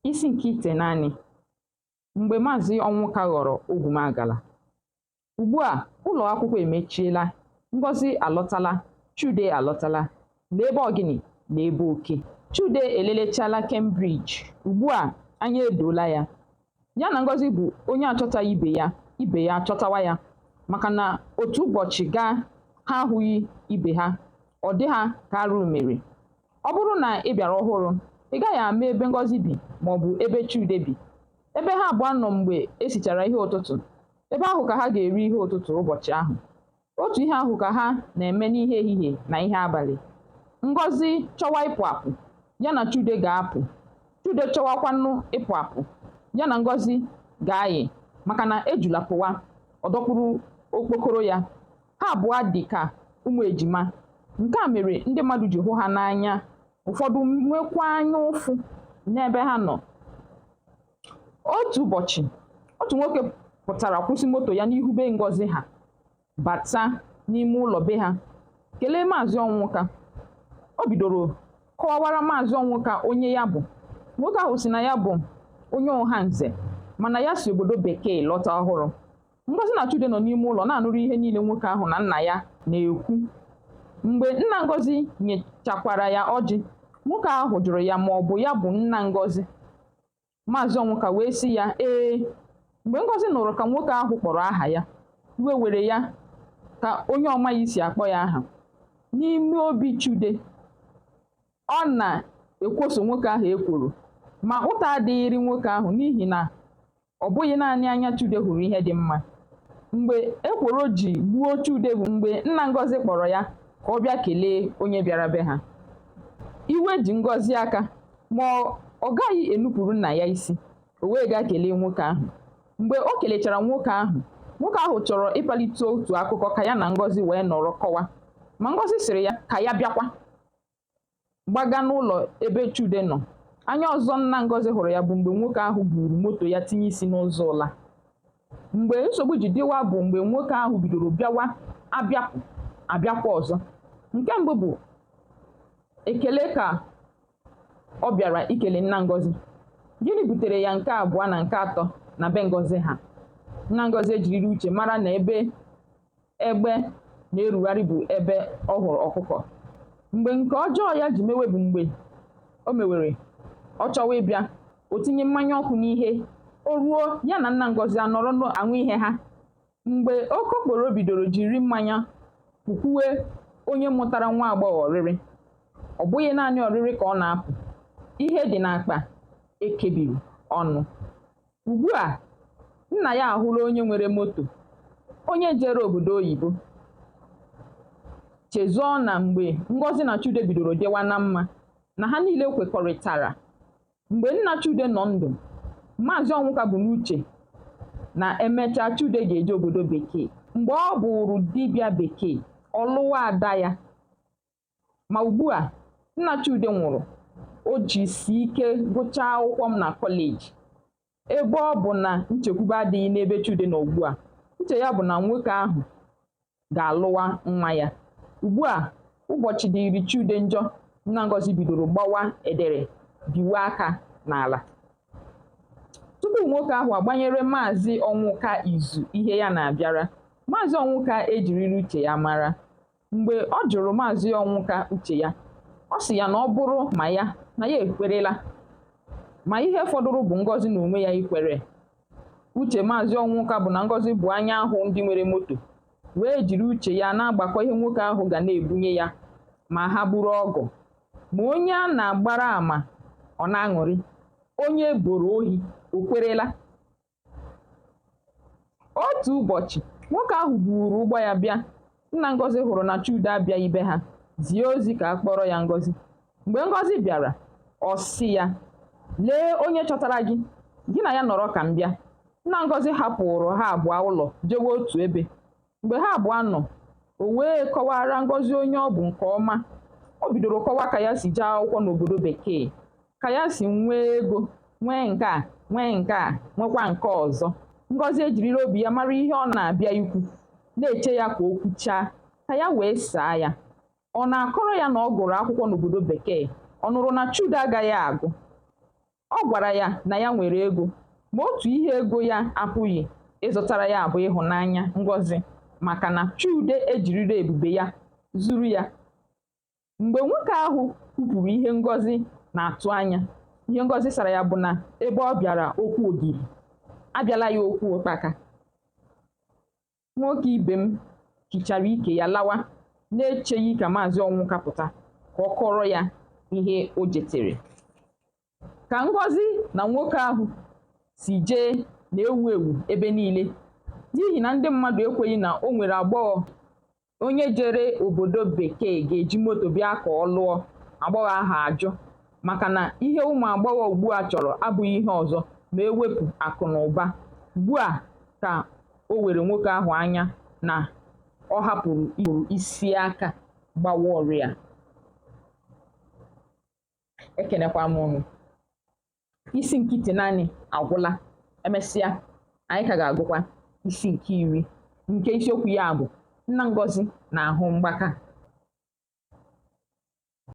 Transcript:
Isi nke itenaanị, mgbe Maazị Ọnwụka ghọrọ ogwumagala. Ugbu a ụlọ akwụkwọ emechiela, Ngọzị alọtala, Chude alọtala. Lee ebe ọgịnị, lee ebe oke. Chude elelechaala Kembriji, ugbu a anya edoola ya. Ya na Ngọzị bụ onye achọtaghị ibe ya, ibe ya achọtawa ya maka na otu ụbọchị gaa ha ahụghị ibe ha, ọ dị ha ka arụ mere. Ọ bụrụ na ị bịara ọhụrụ, ị gaghị ama ebe Ngọzị bi maọbụ ebe Chude bi. Ebe ha abụọ nọ mgbe e sichara ihe ụtụtụ, ebe ahụ ka ha ga-eri ihe ụtụtụ ụbọchị ahụ. Otu ihe ahụ ka ha na-eme n'ihe ehihie na ihe abalị. Ngọzị chọwa ịpụ apụ, ya na Chude ga-apụ. Chude chọwakwanụ ịpụ apụ, ya na Ngọzị ga-ayị maka na ejula pụwa, ọ dọkpụrụ okpokoro ya. Ha abụọ dị ka ụmụ ejima. Nke a mere ndị mmadụ ji hụ ha n'anya, ụfọdụ nwekwaa anya ụfụ n'ebe ha nọ. Otu ụbọchị, otu nwoke pụtara kwụsị moto ya n'ihu be Ngọzị ha, bata n'ime ụlọ be ha, kelee Maazị Ọnwụka. O bidoro kọwawara Maazị Ọnwụka onye ya bụ. Nwoke ahụ sị na ya bụ onye Ọhanze mana ya si obodo bekee lọta ọhụrụ. Ngọzị na Chude nọ n'ime ụlọ na-anụrụ ihe niile nwoke ahụ na nna ya na-ekwu. Mgbe nna Ngọzị nyechakwara ya ọjị, nwoke ahụ jụrụ ya ma ọ bụ ya bụ nna Ngọzị. Maazị Ọnwụka wee sị ya ee. Mgbe Ngọzị nụrụ ka nwoke ahụ kpọrọ aha ya, iwe were ya ka onye ọ maghị si akpọ ya aha. N'ime obi Chude, ọ na-ekwoso nwoke ahụ ekworo. Ma ụta adịghịrị nwoke ahụ n'ihi na ọ bụghị naanị anya Chude hụrụ ihe dị mma. Mgbe ekworo ji gbuo Chude bụ mgbe nna Ngọzị kpọrọ ya ka ọ bịa kelee onye bịara be ha. Iwe ji Ngọzị aka ma ọ gaghị enupụrụ nna ya isi, o wee gaa kelee nwoke ahụ. Mgbe o kelechara nwoke ahụ, nwoke ahụ chọrọ ịpalite otu akụkọ ka ya na Ngọzị wee nọrọ kọwa. Ma Ngọzị sịrị ya ka ya bịakwa, gbaga n'ụlọ ebe Chude nọ. Anya ọzọ nna Ngọzị hụrụ ya bụ mgbe nwoke ahụ buuru moto ya tinye isi n'ụzọ ụla. Mgbe nsogbu ji dịwa bụ mgbe nwoke ahụ bidoro bịawa abịapụ abịakwa ọzọ. Nke mbụ bụ ekele ka ọ bịara ikele nna Ngọzị. Gịnị butere ya nke abụọ na nke atọ na be Ngọzị ha? Nna Ngọzị ejirila uche mara na ebe egbe na-erugharị bụ ebe ọ hụrụ ọkụkọ. Mgbe nke ọjọọ ya ji mewe bụ mgbe o mewere, ọ chọwa ịbịa, o tinye mmanya ọkụ n'ihe, o ruo ya na nna Ngọzị anọrọ aṅụ ihe ha. Mgbe okokporo bidoro jiri mmanya pụkwuwe onye mụtara nwa agbọghọ ọrịrị. Ọ bụghị naanị ọrịrị ka ọ na-apụ, ihe dị n'akpa ekebiri ọnụ. Ugbu a, nna ya ahụla onye nwere moto, onye jere obodo oyibo. Chezọọ na mgbe Ngọzị na Chude bidoro dịwa na mma, na ha niile kwekọrịtara. Mgbe nna Chude nọ ndụ, Maazị Ọnwụka bu n'uche na emechaa Chude ga-eje obodo bekee. Mgbe ọ bụrụ dibịa bekee, ọ lụwa ada ya. Ma ugbu a, nna Chude nwụrụ, o jisi ike gụchaa akwụkwọ na kọleji. Ebe ọ bụ na nchekwube adịghị n'ebe Chude nọ ugbu a, uche ya bụ na nwoke ahụ ga-alụwa nwa ya. Ugbu a, ụbọchị dịịrị Chude njọ, nna Ngọzị bidoro gbawa edere biwe aka n'ala. Tupu nwoke ahụ agbanyere Maazị Ọnwụka izu ihe ya na-abịara, Maazị Ọnwụka ejirila uche ya mara. Mgbe ọ jụrụ Maazị Ọnwụka uche ya, ọ sị ya na ọ bụrụ ma ya, na ya ekwerela. Ma ihe fọdụrụ bụ Ngọzị n'onwe ya ikwere. Uche Maazị Ọnwụka bụ na Ngọzị bụ anya ahụ ndị nwere moto, wee jiri uche ya na-agbakọ ihe nwoke ahụ ga na-ebunye ya ma ha bụrụ ọgọ. Ma onye a na-agbara ama ọ na-aṅụrị, onye e boro ohi o kwerela. Otu ụbọchị, nwoke ahụ buuru ụgbọ ya bịa. Nna Ngọzị hụrụ na Chude abịaghị be ha, zie ozi ka a kpọrọ ya Ngọzị. Mgbe Ngọzị bịara, ọ sị ya, lee onye chọtara gị, gị na ya nọrọ ka m bịa. Nna Ngọzị hapụrụ ha abụọ ụlọ jewe otu ebe. Mgbe ha abụọ nọ, o wee kọwara Ngọzị onye ọ bụ nke ọma. O bidoro kọwa ka ya si jee akwụkwọ n'obodo bekee, ka ya si nwee ego, nwee nke a, nwee nke a, nwekwa nke ọzọ. Ngọzị ejirila obi ya mara ihe ọ na-abịa ikwu, na-eche ya ka o kwuchaa, ka ya wee saa ya. Ọ na-akọrọ ya na ọ gụrụ akwụkwọ n'obodo bekee, ọ nụrụ na Chude agaghị agụ. Ọ Ọ gwara ya na ya nwere ego, ma otu ihe ego ya apụghị ịzụtara ya bụ ịhụnanya Ngọzi maka na Chude ejirila ebube ya zuru ya. Mgbe nwoke ahụ kwupụrụ ihe Ngọzi na-atụ anya, ihe Ngọzi sara ya bụ na ebe ọ bịara okwu ogiri, abịala ya okwu ụkpaka. Nwoke ibe m hichara ike ya lawa na-echeghị ka Maazị Ọnwụka pụta ka ọ kọọrọ ya ihe o jetere. Ka Ngọzi na nwoke ahụ si jee na-ewu ewu ebe niile n'ihi na ndị mmadụ ekweghị na o nwere agbọghọ onye jere obodo bekee ga-eji moto bịa ka ọ lụọ agbọghọ ahụ ajụ maka na ihe ụmụ agbọghọ ugbu a chọrọ abụghị ihe ọzọ ma e wepụ akụ na ụba. Ugbu a ka o were nwoke ahụ anya na ọ hapụrụ isi aka gbawa ọrịa. Ekenekwa m unu. Isi nke itenaanị agwụla. Emesịa, anyị ka ga-agụkwa isi nke 10 nke isiokwu ya bụ Nna Ngọzi na ahụ mgbaka.